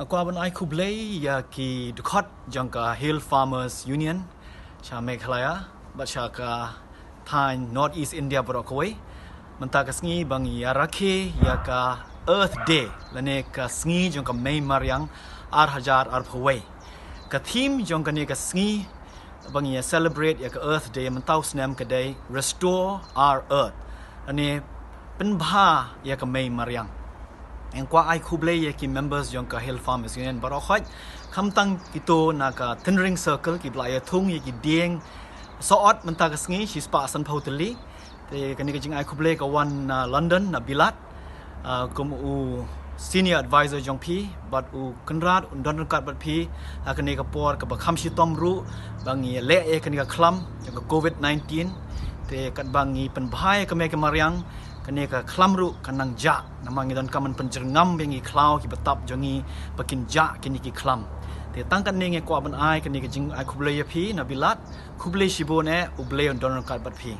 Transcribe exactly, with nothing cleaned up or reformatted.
Nga kwah ban ai khublei ïa ki dkhot jong ka Hill Farmers Union sha Meghalaya bad sha ka thaiñ North East India baroh kawei. Mynta ka sngi ba ngi ïa rakhe ïa ka Earth Day lane ka sngi jong ka mei mariang ar hajar arphew wei. Ka theme jong kane ka sngi ba ngi ïa celebrate ïa ka Earth Day mynta u snem ka dei Restore Our Earth lane pynbha ïa ka mei mariang. Nga kwah ai khublei ïa ki members jong ka Hill Farmers Union baroh khoit, khamtam kito na ka Tynring Circle kiba la ïa thung ïa ki dieng sohot mynta ka sngi shispah sanphew tylli. Te kane ka jingai khublei ka wan na London, na Bilat, ah, kum u senior advisor jong phi bad u Kynrad un don ryngkat bad phi ha kane ka por kaba kham shitom ruh ba ngi leh ïa kane ka khlam jong ka covid nineteen. Te katba ngi pynbha ïa ka mei ka mariang, kane ka khlam ruh kan nang jah namar ngi donkam ban pynjyrngam ïa ngi khlaw kiba tap jong ngi ba kin jah kine ki khlam. Te tang katne nga kwah ban ai kane ka jingai khublei ïa phi na Bilat. Khublei shibun eh, U Blei un don ryngkat bad phi.